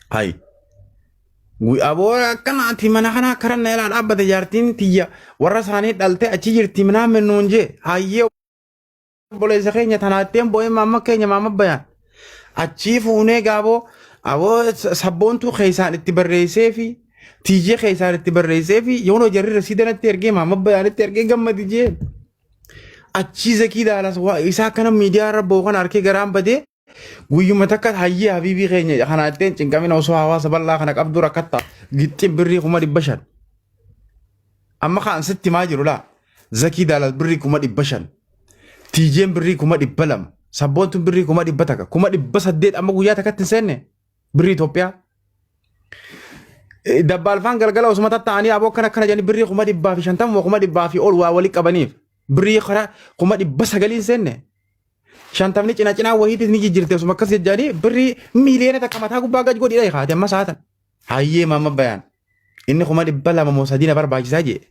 Hayi. Aboo akkana ati mana kana akkana na ilaa dhaabbate jaartiin tiyya warra isaanii dhalte achi jirti minaa minnuun jee hayyee obboleessa keenya tanaatteen boo'ee maamma keenya maamma bayaan achii fuunee gaaboo aboo sabboontuu keessaan itti barreessee fi tiijee keessaan itti barreessee fi yeroo jarri rasiidanatti ergee maamma bayaanitti ergee gammadi jee achii zakii daalas waa isaa kana miidiyaa irra boo'u kana harkee garaan badee Guyyuma takka hayyee habiibii keenya kana ittiin cinqamina osoo hawaasa bal'aa kana qabdu rakkatta gixxin birrii 500,000. Amma kaan sitti himaa jiru laa Zakii Daalas birrii 500,000. Tiijeen birrii 200,000. Sabboontuun birrii 100,000. 800,000 amma guyyaa takkatti hin seenne birrii Itoophiyaa. Dabbaalfaan galgala osuma tatta'anii aboo akkana akkana jedhanii birrii 150,000 100,000 fi ol waa walii qabaniif birrii karaa 900,000 hin seenne. Shantamni cina cinaa wayiitis ni jijjiirte osuma akkas jejjaanii birrii 1,000,000 mataa gubbaa gad godhi kaate amma saatan. Hayyee maamma bayaan inni 200,000 moo 3 na barbaachisaa jee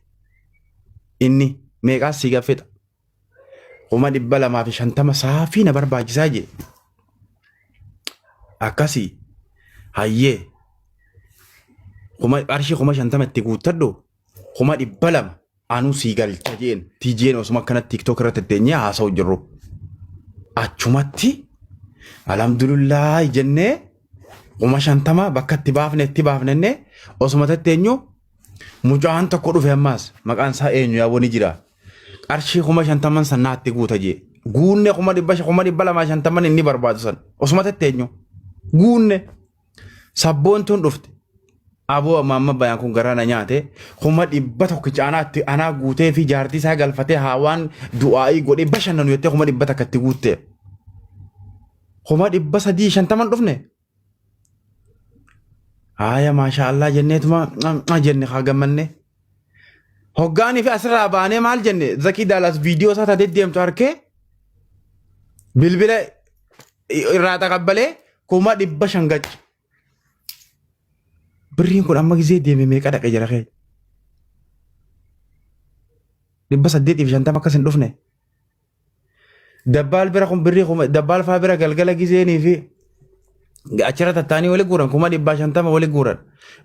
inni meeqaas sii gaffexa 250,000 saafii na barbaachisaa jee akkasii hayyee kuma qarshii 50,000 itti guuttadhu 200,000 anuu sii galcha jeen TJ'n osuma akkana TikTok irratti teenyee haasa'u jirru. Achumatti alhamdulillah jennee 50,000 bakka itti baafne itti baafnennee osuma tetteenyu mucaan tokko dhufe ammaas maqaan isaa eenyu yaaboo ni jira. Qarshii 50,000 san naatti guuta jee. Guunne 250,000 inni barbaadu san osuma tetteenyu guunne. Sabboontuun dhufte. Aboo amma amma bayaan kun garaa na nyaate 100,000 caanaatti anaa guutee fi jaartii isaa galfatee haa waan du'aa'ii godhee bashannanu jettee 100,000 itti guutte. 350,000 dhufne. Haaya maashaa Allah jenneetuma jenne haa gammanne. Hoggaanii fi asirraa baanee maal jenne Zakii Daalaas viidiyoo isaa taatee deemtu harkee bilbila irraa taqabbalee 500,000 gache. Birriin kun amma gizee deeme meeqa dhaqe jira kee? 850 akkas hin dhufne. Dabbaal bira kun birrii kuma dabbaal faa bira galgala gizeenii fi achirra tattaanii wali guuran 150,000 wali guuran.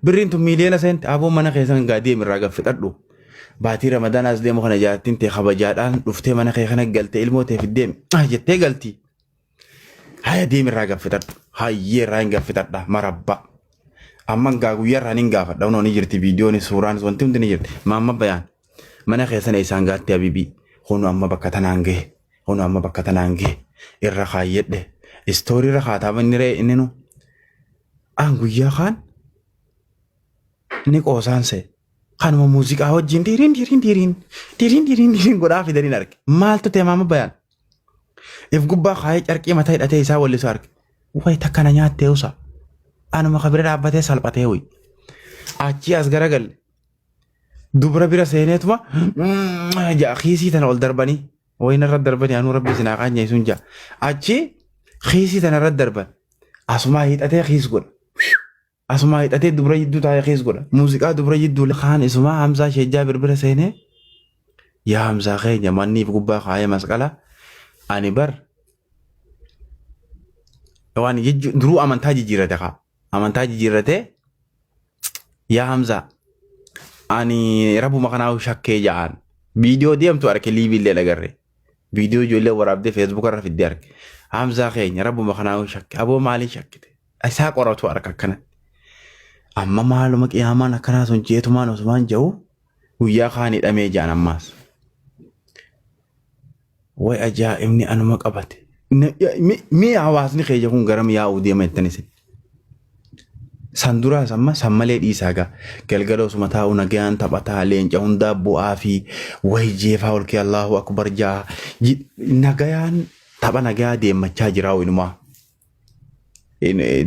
Birriin tun miiliyoona seente aboo mana keessan gaa deemi irraa gaffixadhu. Baatii Ramadaanaas deemu kana jaartiin tee kabajaadhaan dhuftee mana kee kana galtee ilmoo tee fiddeemi jettee galti. Haya deemi irraa gaffixadhu. Hayyee irraa hin gaffixadha marabba. Amma gaa guyyaa irraa hin gaafadha. Kunoo ni jirti viidiyoonis suuraanis wanti hundi ni jirti. Maamma bayaan mana keessan eessaan gaatte habibii. Kunu amma bakka tanaan gahe. Kunu amma bakka tanaan gahe. Irra kaayyadhe. Istoorii irra kaataa inni ree inni nu. An guyyaa kaan ni qoosaan see. Kanuma muuziqaa wajjin diriin diriin diriin diriin diriin diriin godhaa fidaniin arge. Maaltu ta'e maamma bayaan? If gubbaa kaayee carqii mataa hidhatee isaa wallisu arge. Way takka na nyaattee usa. Anuma ka bira dhaabbatee salphatee wuy. Achii as garagalle. Dubra bira seeneetuma ja'a kiisii tana ol darbanii. Way narra darbanii anuu rabbi isin haa qaanyeessuun ja'a. Achii kiisii tana irra darban. Asumaa hiixatee kiis godha. Asumaa hidhatee dubra jidduu taa'ee kees godha. Muuziqaa dubra jidduu kaan isumaa Hamzaa Sheek Jaabir bira seenee yaa Hamzaa keenya manniif gubbaa kaayee masqala ani bar waan jechuun duruu amantaa jijjiirrate kaa amantaa jijjiirrate yaa Hamzaa ani rabbuma kanaa shakkee ja'aan viidiyoo deemtu arke liiviillee dhagarre viidiyoo ijoollee waraabdee feesbuuka irra fiddee arke Hamzaa keenya rabbuma kanaa shakke aboo maaliin shakkite isaa qoratu harka akkanatti. Amma maaluma qiyaamaan akkanaa sun jeetumaan osumaan ja'u guyyaa kaan hidhamee ja'an ammaas. Way ajaa'ibni anuma qabate. Mee hawaasni keenya kun garam yaa'uu deema jettan isin. San duraas amma san malee dhiisaa gaa. Galgala osuma taa'u nagayaan taphataa leenca hundaa bu'aa fi way jeefaa ol kee Allahu akbar jaa. Nagayaan tapha nagayaa deemmachaa jiraa inumaa.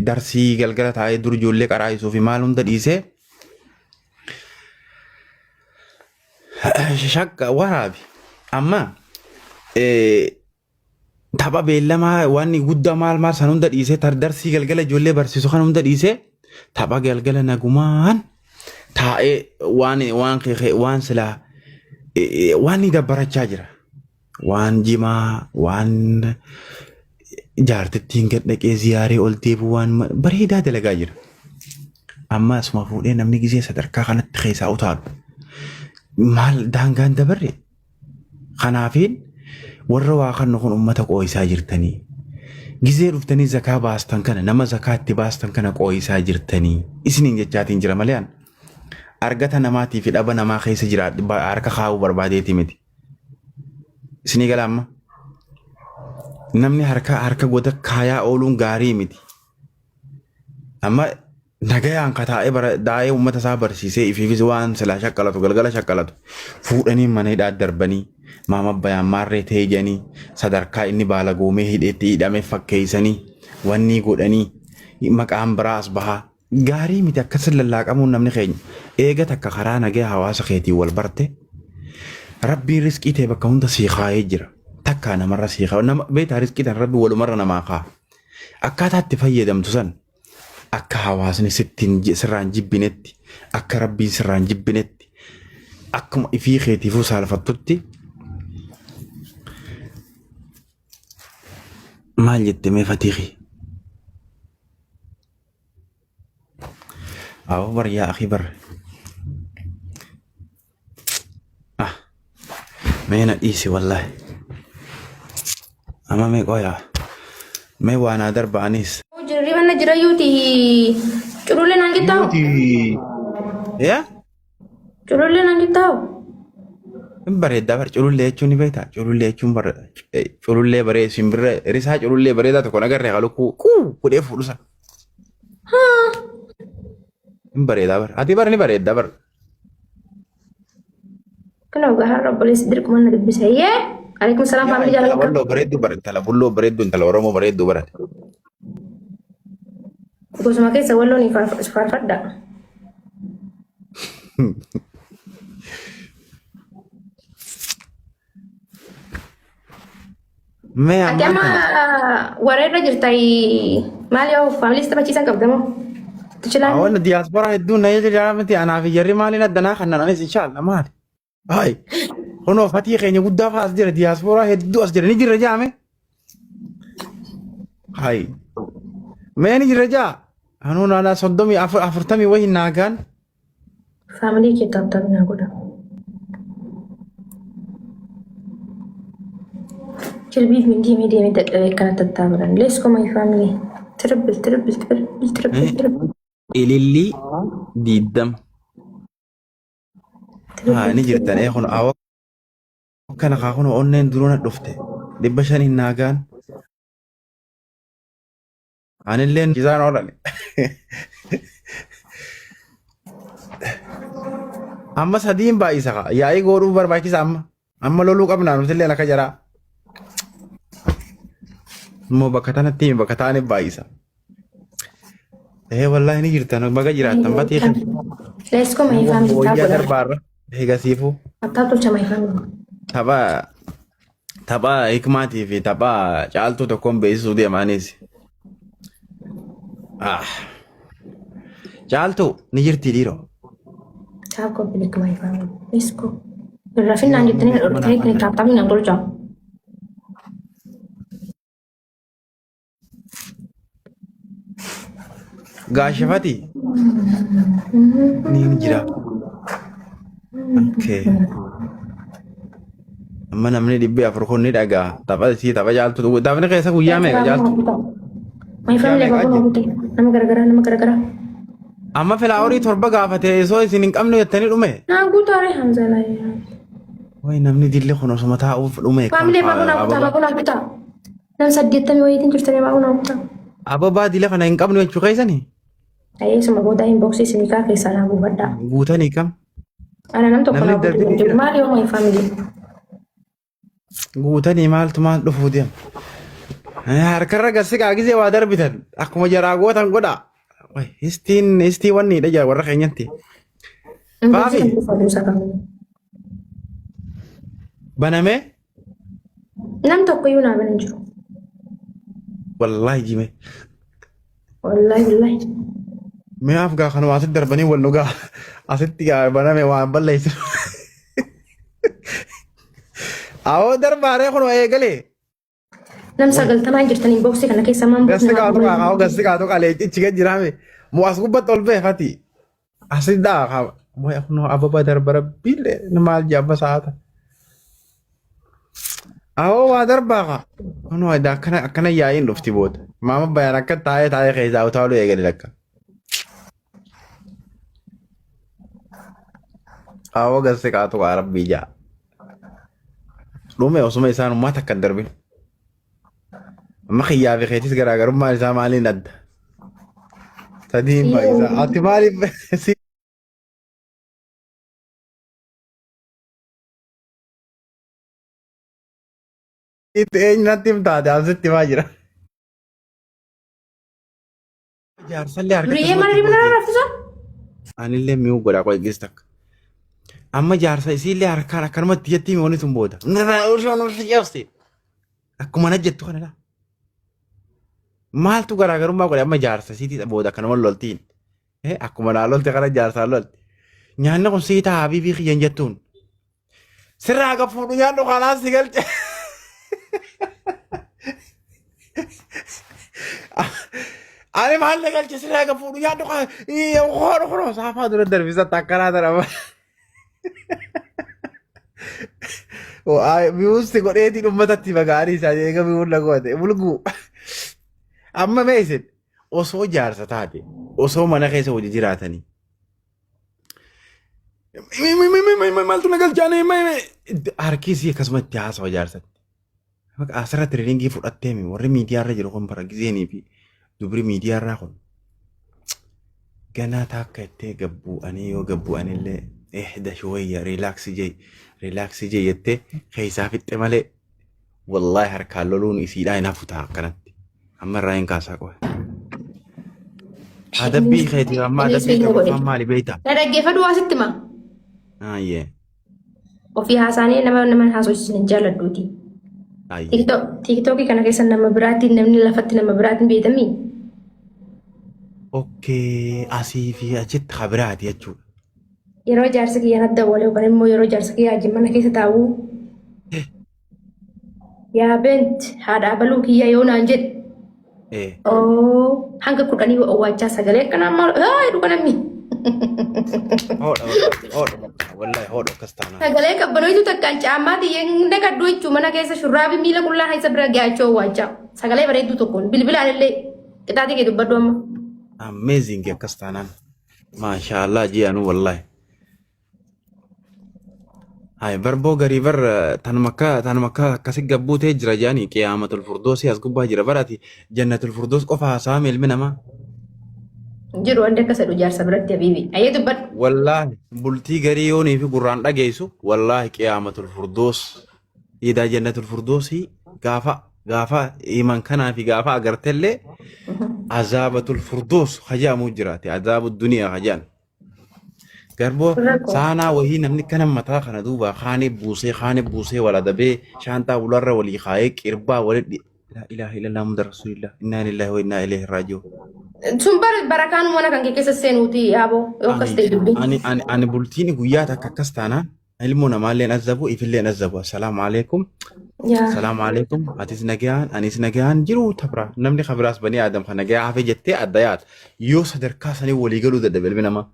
Darsii galgala taa'ee dur ijoollee qaraayisuu fi maal hunda dhiisee shakka waraabi. Amma tapha beellamaa waan guddaa maal maal san hunda dhiisee darsii galgala ijoollee barsiisu kan hunda dhiisee tapha galgala nagumaan taa'ee waan waan waan silaa waan ni dabbarachaa jira. Waan jimaa, waan jaartittiin gad dhaqee ziyaaree ol deebi'u waan bareedaa dalagaa jira. Amma asuma fuudhee namni gizee sadarkaa kanatti keessaa utaalu. Maal daangaan dabarre? Kanaafiin warra waa kannu kun ummata qooyisaa jirtanii. Gizee dhuftanii zakaa baastan kana nama zakaa itti baastan kana qooyisaa jirtanii. Isiniin jechaatiin jira malee an argata namaatii fi dhaba namaa keessa jira harka kaa'uu barbaadeeti miti. Isinii gala amma. Namni harka harka goda kaayaa ooluun gaarii miti. Amma nagayaan ka taa'ee bara daa'ee uummata isaa barsiisee ifiifis waan silaa shaqqalatu galgala shaqqalatu fuudhanii mana hidhaa darbanii maama bayaan maarree ta'ee jedhanii sadarkaa inni baala goomee hidheetti hidhame fakkeessanii wanni godhanii maqaan biraa as bahaa gaarii miti akkas lallaaqamuun namni keenya eega takka karaa nagaya hawaasa keetiin wal barte rabbiin riskii ta'e bakka hunda sii kaayee jira takkaa namarra sii kaa'u nama beektaa riskii tan rabbi walumarra namaa kaa'a akkaataa itti fayyadamtu san akka hawaasni sittiin sirraan jibbinetti akka rabbiin sirraan jibbinetti akkuma ifii keetiifuu saalfattutti maal jette mee fatiiki Awoo bar yaa akii bar ah mee na dhiisi wallaahi amma mee qoyaa mee waa naa darba anis Jirri mana jira yuuti culullee naan jettaa Yuuti yaa culullee naan jettaa hin bareeddaa bar culullee jechuun ni beektaa culullee jechuun bar culullee baree simbirra risaa culullee bareedaa tokko nagarree halukkuu quu kudhee fuudhu sana hin bareedaa bar ati bar ni bareeddaa bar Kunoo gaharra obboleessi dirquma na dubbisa. Yee! Alaikum salaam Yaa faamilii intala jaalala. walloo bareedduu bara intala bulloo bareedduu intala oromoo bareedduu barate. Gosuma keessa walloon hin faarfadha. Mee Ati ammaan amma tana. warra irra jirta maal yoo faamiliis taphachiisan qabda moo? Tichilaan. Awwan diyaasporaa hedduun na jira miti anaa fi jarri maaliin addanaa kannan anis inshaalla maali. Hayi. Kunoo fatii keenya guddaa fa'aa as jira diyaasporaa hedduu as jira ni jirra jaame. Hayi. Mee ni jirra jaa. Anuu naanaa 34 40 wahi naagaan. Faamilii kee taaptaap naa godha. Jilbiif min deemee deemee dadhabee akkana tattaabalan. Let's go my family. Triple triple triple triple triple. Ilillii 20. Haa ni jirtan ee kun awa kana kaa kun onneen duruu na dhufte 500 hin naagaan. Anilleen isaan oolan. Amma sadiin baay'isa kaa. Yaa'ii godhuuf barbaachisa amma. Amma loluu qabnaa nutilleen akka jaraa. Immoo bakka tanatti himi bakka taane baay'isa. Ee wallaahi ni jirtan baga jiraattan batii kan. Let's go my family. Wayyaa Tap godha. darbaarra. Eegasiifuu Tap tolcha my family. tapha Tapha hikmaatii fi tapha caaltuu tokkoon beeksisuu deemaanis. Ah. Caaltuu ni jirti dhiiroo. Tap copy link my family. Let's go. Irra finnaan jettanii na dhorkitanii tuni tap tapni nan tolcha. Gaashafati ni jira. Okay. Amma namni 400 kun ni dhaga'a. Tapha isii tapha caaltu. Taphni keessa guyyaa meeqa caaltu? My family Guyyaa meeqa abaaboo jira? guute. Nama garagaraa nama garagaraa. Amma filaaworii 7 gaafate osoo isin hin qabne jettanii dhume. Naa guutaare Hamza laa. Wayi namni dilli kun osuma taa'uuf dhume. Family abaaboo naa guutaa abaaboo naa guutaa. Nam 80 wayiitiin jirtanii abaaboo naa guutaa. Ababaa dila kana hin qabnu jechuu keessanii? Ayeesuma booda inboxii isinii kaa keessaa naa buufadhaa. Guutanii kam? Ana nam tokko Namni naa guutuu darbii hin jiru. jira. Maal yoo my family? Guutanii maaltu maal dhufuu deema? Harkarra gassiqaa gisee waa darbitan akkuma jaraa gootan godhaa. Wayi, Histiin histii wanni dha jira warra keenyatti. Inboxii Faafi kan buufadhu isa kam? banamee Nam tokko iyyuu naa bira hin jiru. Wallaahi jime. Wallaahi billaahi. Mi'aaf gaa kanuma asitti darbanii wal dhugaa asitti gaa baname waan balleessu. Awoo darbaaree kun eegalee. Nam 90n jirtan inboxii kana keessa maan Gasti buufne kaatu kaa gasti kaatu qalee cichi gad jiraame. Mu as gubbatti ol beefati. Asi daa way kunoo ababa darba rabbiillee maal jabba sa'aata. Awoo waa darbaa kaa. Kunoo akkana akkana yaa'iin dhufti booda. Maama bayaan akka taa'ee taa'ee keessaa utaaluu eegale lakka. Awoo gasse qaatu kaa rabbii jaa. Dhume osuma isaan uummata akka hin darbin. Amma kiyyaa fi keetis garaagarummaan isaa maaliin adda? Sadiin baay'isaa. Ati maaliif si itti eenyu natti himtaate an sitti himaa jira. Jaarsallee harka Duriyyee mana akkasumatti ribna goote. raffisa. Anillee mi'uu godha qoy gis takka. Amma jaarsa isiillee harkaan akkanumatti jettii mi'oonni tun booda. Akkuma na jettu kana laa. Maaltu garaagarummaa godhe amma jaarsa isiitii booda akkanuma loltiin. Akkuma naa lolte kana jaarsaan lolti. Nyaanni kun sii ta'a habiibii kiyyan jettuun. Sirraa akka fuudhu nyaadhu kanaan si galche. Ani maal na galche sirraa akka fuudhu nyaadhu kan hoodhu kunoo saafaa dura darbisa takkanaa daraba. Mi'uusti godheetiin uummatatti magaarii isaa eega mi'uun na goote bulguu. Amma mee isin osoo jaarsa taate osoo mana keessa hojii jiraatanii Maaltu na galchaanii harki isii akkasuma itti haasawa jaarsatti. Asirra tireeningii fudhatteemi warri miidiyaarra jiru kun bara gizeenii fi dubri miidiyaarraa kun ganaa taakka ittee gabbu'anii yoo gabbu'anillee ehda shuwayya riilaaksi jee riilaaksi jee jettee keessaa fixxe malee wallaahi harkaan loluun isiidhaa hin hafu ta'a akkanatti. Amma irraa hin kaasaa qofa. Adabbii keetiif amma Inni adabbii seenuu godhe. tokkoffaan maali beektaa? Na dhaggeeffadhu waa sitti hima. Ayyee. Ofii haasaanii nama nama haasofsiisan hin jaalladhuuti. Ayyee. Tiiktookii kana keessa nama biraatiin namni lafatti nama biraatiin beekamii? Okkee asii fi achitti kabiraati jechuudha. Yeroo jaarsi kiyya natti dawwale yookaan immoo yeroo jaarsi kiyya wajjin mana keessa taa'u yaa beent haadha abaluu kiyya yoo naan jedhe oo hanga 10 owwaachaa sagalee akkanaa maal haa jedhu kana namni. Hoodha hoodha wallahi hoodha akkas taanaan. Sagalee qabbanoitu takkaan caammaa tiyya hin naqadhu jechuun mana keessa shurraabii miila qullaa keessa bira gaachoo owwaachaa sagalee bareedduu tokkoon bilbilaan illee qixaatii kee dubbadhu amma. Amazing akkas taanaan. Maashaallah jee anuu wallahi. Hay barboo garii bar tanuma akka tanuma akka akkasi gabbuu ta'e jira jedhanii qiyaamatul furdoosii as gubbaa jira bar ati jannatul furdoos qofa haasa'ame ilmi namaa. Jiru wanti akkas jedhu jaarsa biratti habiibi. Ayyee dubbadhu. Wallaahi bultii garii yoonii fi gurraan dhageessu wallaahi qiyaamatul furdoos idaa jannatul furdoosii gaafa gaafa iman kanaa fi gaafa agartellee azaabatul furdoos hajaamuu jiraate azaabu duniyaa hajaan. Garboo Rakkoo. saanaa wayii namni kana mataa kana duuba kaanii buusee kaanii buusee wal adabee shaantaa ularra walii kaayee qirbaa wali laa ilaaha illallah muhammad rasuulillah innaa lillahi wa innaa ilayhi raaji'uun. Sun bara barakaan mana kan kee keessa seenuuti yaaboo yoo akkas ta'e dubbiin. Ani ani ani bultiin guyyaa takka akkas taanaan ilmoo namaallee hin azabu ifillee hin azabu. Assalaamu alaikum. Yaa. Assalaamu alaikum. Atis nagayaan anis nagayaan jiru tabra. Namni kabiraas banii Aadam kan nagayaa hafe jettee adda yaata. Yoo sadarkaa sanii walii galuu dadhabe ilmi namaa.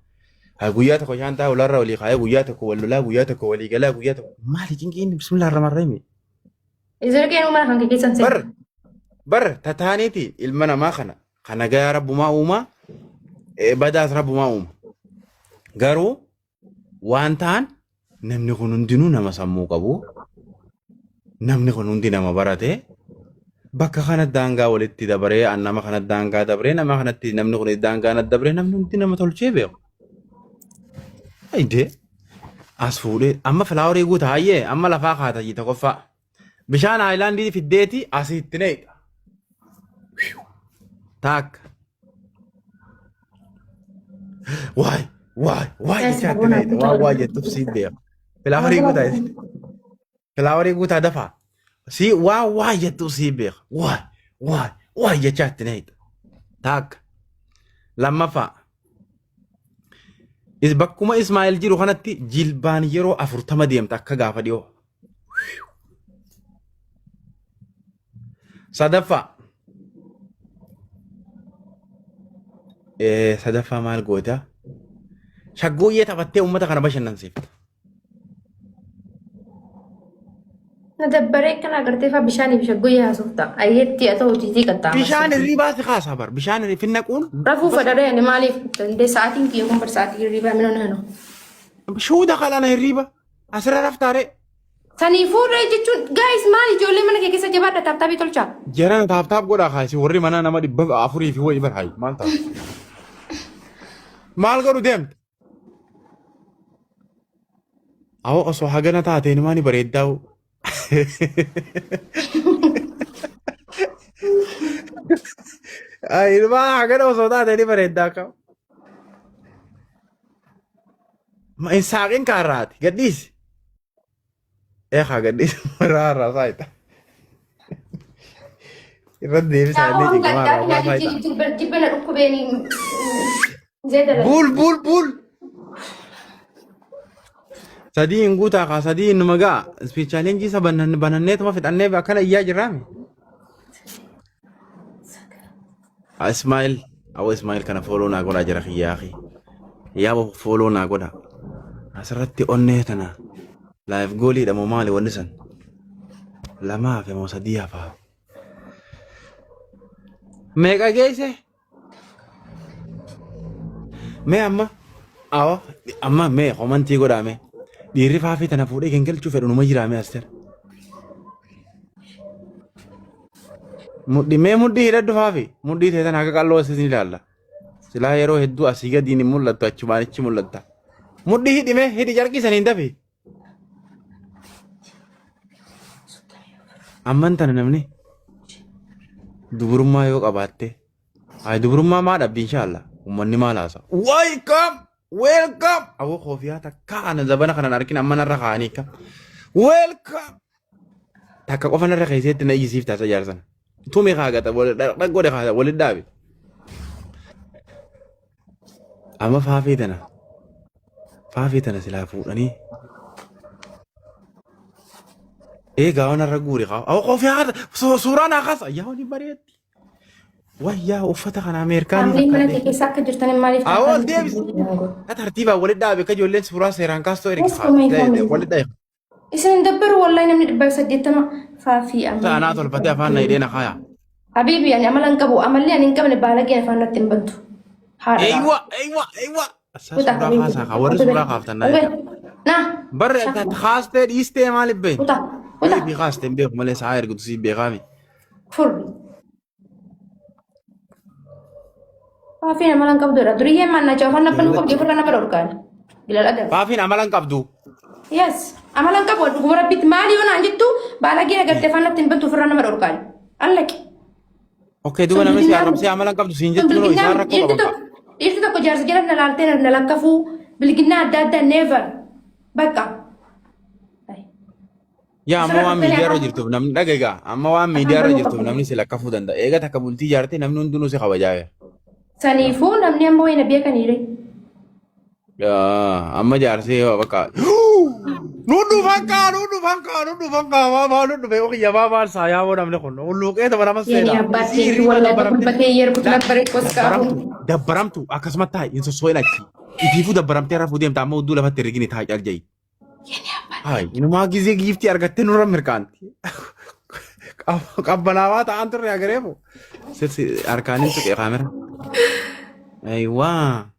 Haa guyyaa tokko shaantaa ularra walii kaayee guyyaa tokko wal lolaa guyyaa tokko walii galaa guyyaa tokko maali cinqiin bismillah rahmaan rahiim. Izirqeen mana kan kee keessa Bar seenu. bar tataaniiti ilma namaa kana kan nagayaa rabbumaa uumaa badaas rabbumaa uuma. Garuu waan ta'an namni kun hundinuu nama sammuu qabu namni kun hundi nama barate bakka kana daangaa walitti dabaree an nama kana daangaa dabaree nama kanatti namni kun daangaa na dabaree namni hundi nama tolchee beeku. Haydee as fuudhee amma filaawarii guuta hayyee amma lafaa kaata jii tokkoffaa bishaan haayilaandii fiddeeti asitti neeqa. Taakka. Waay waay waay jechaa itti naqxe waan waa jettuuf siin beeka. Filaawarii guutaa filaawarii guutaa dafaa. Si waa waa jettuuf siin beeka. Waay waay waay jechaa itti naqxe. Taakka. Lammaffaa. Bakkuma Ismaa'eel jiru kanatti jilbaan yeroo 40 deemta akka gaafa dhiyoo. Sadaffaa. Sadaffaa maal goota? Shaggooyyee taphattee uummata kana bashannansiifta. Na dabbaree akkana agartee faa bishaanii fi shaggooyyee haasofta. Ayyeetti haa ta'u hojii qaxxaamursa. Bishaan hirribaa si kaasaa bar. Bishaan finnaquun Rafuu fadharee ani maaliif dandee sa'aatiin kiyya kun bar sa'aatii hirribaa minoo nano. shuuda kalana hirriba. Asirra raftaaree. Saniifuu ree jechuun gaayis maal ijoollee mana kee keessa jabaadha taaptaabii tolchaa. Jarana taap taap godhaa kaasi warri mana nama 400 fi wayi bar hayi maal ta'a. Maal godhu deemte? Awwa osoo hagana taatee inumaa ni bareeddaa'u. Inumaa hagana osoo taatee ni bareeddaa akka. Ma hin saaqin kaarraati gadhiisi. Eekaa gadhiisi maraa irraa saayita. Irratti deebisaa illee Yaa'oo cinqamaa gaddaa irraa fi saayita. jibba na dhukkubeeni zeedala. Buul buul buul. Sadii hin guutaa kaa sadii numa ga'a. Speed challenge isa bananneetuma fixannee akkana iyyaa jirraami. Ismail, awwa Ismail kana fooloo naa godhaa jira kiyyaa akhi. Yaa fooloo naa godha. Asirratti onnee tana live gooliidha moo maali wanni san? Lama hafe moo sadii hafaa? Meeqa geesse? Mee amma awa amma mee komantii godhaa mee. Dhiirri faafii tana fuudhee gangalchuu fedhu numa jiraa mee as jala. Mudhii mee mudhii hidhadhu faafi mudhii tee tana akka qalloo asii ni ilaalla. Silaa yeroo hedduu asii gadiin hin mul'attu achumaan achi mul'atta. Mudhii hidhi mee hidhi carqii saniin dafi. Amman tana namni dubrummaa yoo qabaatte ay dubrummaa maa dhabdi inshaallah ummanni maal haasa. Welcome welcome awwa koofiyaa takka ana zabana kanan arkin amma narra kaa'anii kam welcome takka qofa narra keesseetti na iyyisiif taasa jaarsan tumi kaagata dhaq godhe kaasa walit dhaabe amma faafii tana faafii tana silaa fuudhanii ee gaawa narra guuri kaa awwa koofiyaa suuraa naa kaasa yaa waliin bareetti Wayyaa uffata kana Ameerikaanii Faamiliin mana kee fakkaatee. keessa akka jirtan maaliif Awwa ol taatan deebisi. Ta tartiibaan walitti dhaabe akka ijoolleen suuraa seeraan kaastoo ergi Yes, for my family. walitti dhaabe. Isin hin dabbaru wallahi namni 180 faafii amma. Anaa tolfatee afaan na hidhee na kaaya. Habiibi ani amala hin qabu amalli ani hin qabne baalageen afaan natti hin bantu. Haadha. Eeywa eeywa eeywa. Asaa suuraa kaasaa kaa warri suuraa kaaftan na erga. Na. Barri kaastee dhiistee maaliif beektu? Uta. Uta. Yoo kaastee hin beeku malee sa'aa ergitu siif beekaami. Furri. Faafiin amala hin qabdudha. Duriyyeen maal na afaan nabbanuu qabdi ofirra nama dhorkaan. Bilal adab. Faafiin amala hin qabdu. Yes. Amala hin qabu dhuguma rabbitti maali yoo naan jettu baalagee agartee afaan natti hin bantu ofirra nama dhorkaan. Allaqi. Okay duuba namni si arrabsee amala hin qabdu siin jechuun isaan rakkoo qaban. Dhiirti tokko jaarsa jala na laaltee na lakkafuu bilginnaa adda addaa never. Bakka. Yaa amma Asirra waan dhuftanii miidiyaa irra afaan jirtuuf namni dhagagaa amma waan afaan miidiyaa irra banuu jirtuuf qabu. namni si lakkafuu danda'a. Eega takka bultii ijaarte namni hundinuu si kabajaa jira. Saniifuu namni amma wayina beekaniire. Yaa, amma jaarsee bakka nu dhufan kaa nu dhufan kaa nu dhufan kaa maa maa nu dhufe okiyya maa maal saa yaa namni kun hulluuqee tama nama Yeni seenaa. abbaa Isii keetii hirriba wallahi dabbaramte gulbatee yerkutu nabbare qoskaafuu. dabbaramtu dabbaramtu akkasuma taa'i hin sossoo'in achi. Ifiifuu dabbaramtee rafuu deemta amma hudduu lafatti herregini taa'i cal ja'i. Hayi, inumaa gizee giiftii argattee nurra mirkaanti. Qabbanaawaa ta'an turre agareefu. Sirsi harkaanin tuqe kaamera. Ayiwaa.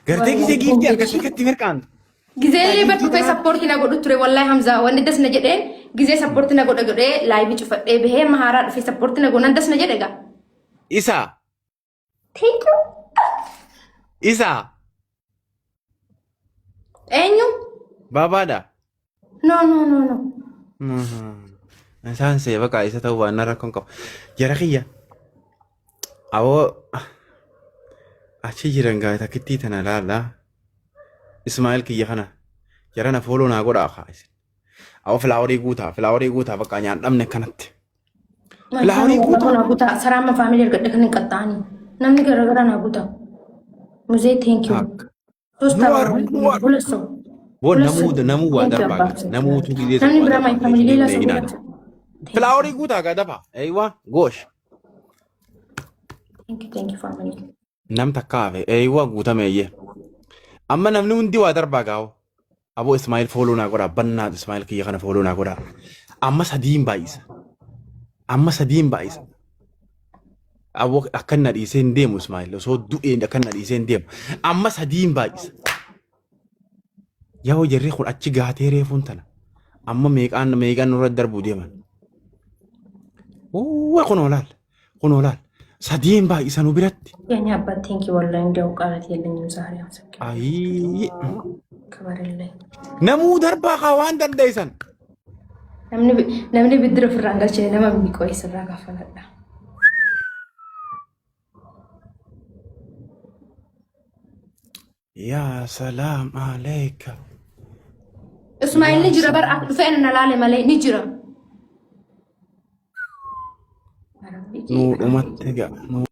Gartee gizee giiftii argattee gatti mirkaanti. Gizee bar dhufee sappoortii na godhu ture wallahi Hamzaa wanni das na jedheen gizee sappoortii na godha godhee laayivii cufadhee bahee amma haaraa dhufee sappoortii na godhan das na jedhe gaa. Isa. Thank you. Isa. Eenyu? Babaadha. No no no no. Isaan see bakka isa ta'uu waan rakkoon qabu. Jara kiyya. Awoo achi jiran gaa takkittii tana laalla. Ismaa'eel kiyya kana. Jara na fooloo naa godhaa kaa isin. Awoo filaaworii guutaa filaaworii guutaa bakka nyaan dhabne kanatti. Filaaworii guutaa. Naa guutaa saraama faamilii argadhe kan hin qaxxaanii. Namni garaagaraa naa guutaa. Muzee thank you. Takka. ሶስት Nu አበባ argu nu argu. ሁለት ሰው Boo ሁለት ሰው namuu namuu waa Thank you, darbaa abbaa. gala. Namuutu gizee Namni tokko waa biraa my darbaa family ሌላ ሰው eeginaadha. Filaaworii guutaa gaa dafa. Eeywa goosh. Thank you, thank you family. Nam takka hafe. Eeywa guutame eeyyee. Amma namni hundi waa darbaa gaa'o. Aboo Ismaa'il fooloo naa godhaa. Bannaa Ismaa'il kiyya kana fooloo naa godhaa. Amma sadiin baay'isa. Amma sadiin baay'isa. Aboo akkan na dhiisee hin deemu Ismaa'il. Osoo du'een akkan na dhiisee hin deemu. Amma sadiin baay'isa. Yaa'oo jarri kun achi gaatee reefuun tana. Amma meeqaan meeqaan nurra darbuu deeman. Uwwa kunoo laal. Kunoo laal. Sadiin baay'isa nu biratti. የኔ አባት ቴንኪ ወላሂ እንዲያው ቃላት የለኝም ዛሬ አመሰግናለሁ። Ayii. ክበርልኝ። Namuu darbaa kaa waan dandeessan. Namni biddira ofirraa hin galchine nama miqoo sirraa kaffaladha. Yaa salaam aleeka. Ismaa'il ni jira bar as dhufee na laale malee ni jira. Nuu dhumatte gaa. Nuu